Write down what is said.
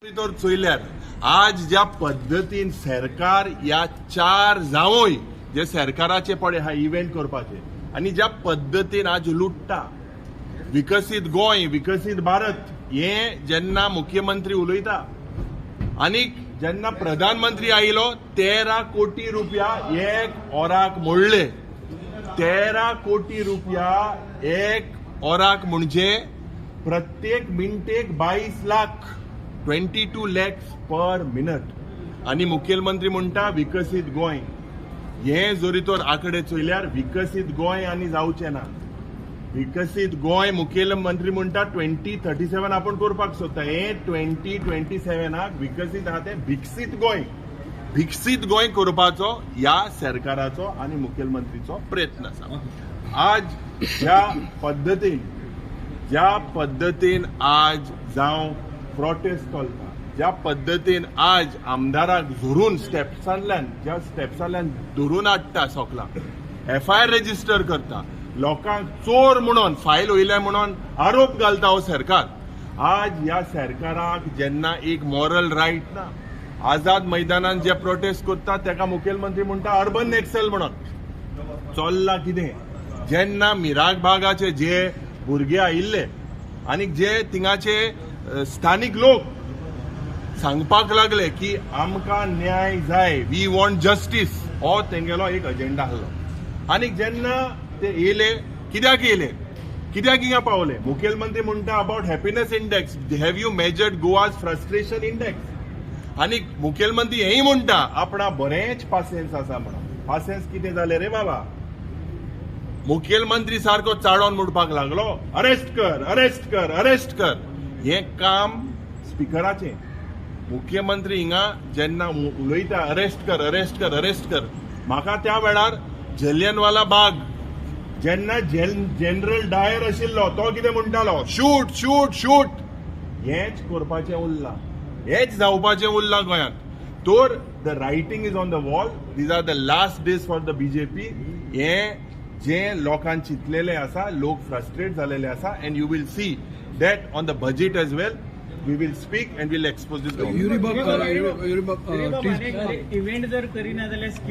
तर चोयल्यार आज ज्या पद्दतीन सरकार ह्या चार जावंय जे सरकाराचे पळय हा इव्हेंट करपाचे आनी ज्या पद्दतीन आज लुट्टा, विकसीत गोंय, विकसीत भारत हे जेन्ना मुख्यमंत्री उलयता आनी जेन्ना प्रधानमंत्री आयलो 13 कोटी रुपया एक ओराक मोडले. 13 कोटी रुपया एक ओराक म्हणजे प्रत्येक मिनटेक 22 लाख, 22 लॅक्स पर मिनट. आनी मुखेलमंत्री म्हणटा विकसीत गोंय. हे जरी तर आकडे चोयल्यार विकसीत गोंय आनी जावचें ना. विकसीत गोंय मुखेलमंत्री म्हणटा 2037 आपूण करपाक सोदता. हे 2027 विकसीत आहा तें विकसीत गोंय, विकसीत गोंय करपाचो ह्या सरकाराचो आनी मुखेलमंत्रीचो प्रयत्न आसा. आज ज्या पद्दतीन आज जावं प्रोटेस्ट चलता, ज्या पद्दतीन आज आमदाराक धरून स्टेप्सांतल्यान, ज्या स्टेप्सांतल्यान धरून हाडटा सोकला, एफआयआर रेजिस्टर करता, लोकांक चोर म्हणून फायल वयल्या म्हणून आरोप घालता हो सरकार. आज ह्या सरकाराक जेन्ना एक मॉरल रायट ना, आझाद मैदानान जे प्रोटेस्ट करता तेका मुखेलमंत्री म्हणटा अर्बन नॅक्सल म्हणून. चल्ला कितें? जेन्ना मिराबागाचे जे भुरगे आयिल्ले आनी जे थिंगाचे स्थानीक लोक सांगपाक लागले की आमकां न्याय जाय, we want justice, हो तेंगेलो एक अजेंडा आसलो. आनी जेन्ना ते येयले, कित्याक येयले, कित्याक हिंगा पावले? मुखेलमंत्री म्हणटा about happiness index, have you measured Goa's frustration index? आनी मुखेलमंत्री हेंय म्हणटा आपणा बरेंच पासियेंस आसा म्हणून. पासियेंस कितें जालें रे बाबा? मुखेलमंत्री सारको चाडोन म्हणपाक लागलो, अरेस्ट कर, अरेस्ट कर, अरेस्ट कर. हें काम स्पिकराचें. मुख्यमंत्री हिंगा जेन्ना उलयता अरेस्ट कर, अरेस्ट कर, अरेस्ट कर, म्हाका त्या वेळार जलियनवाला बाग जेन्ना जनरल डायर आशिल्लो तो कितें म्हणटालो, शूट, शूट, शूट. हेंच करपाचें उरलां, हेंच जावपाचें उरलां गोंयांत. तर the writing is on the wall. These are the last days for the BJP. हें जे लोकांक चिंतलेले आसा, लोक फ्रस्ट्रेट जालेले आसा, and you will see that on the budget as well we will speak and will expose this. Yuri बाब, event जर करिना जाल्यार स्कीम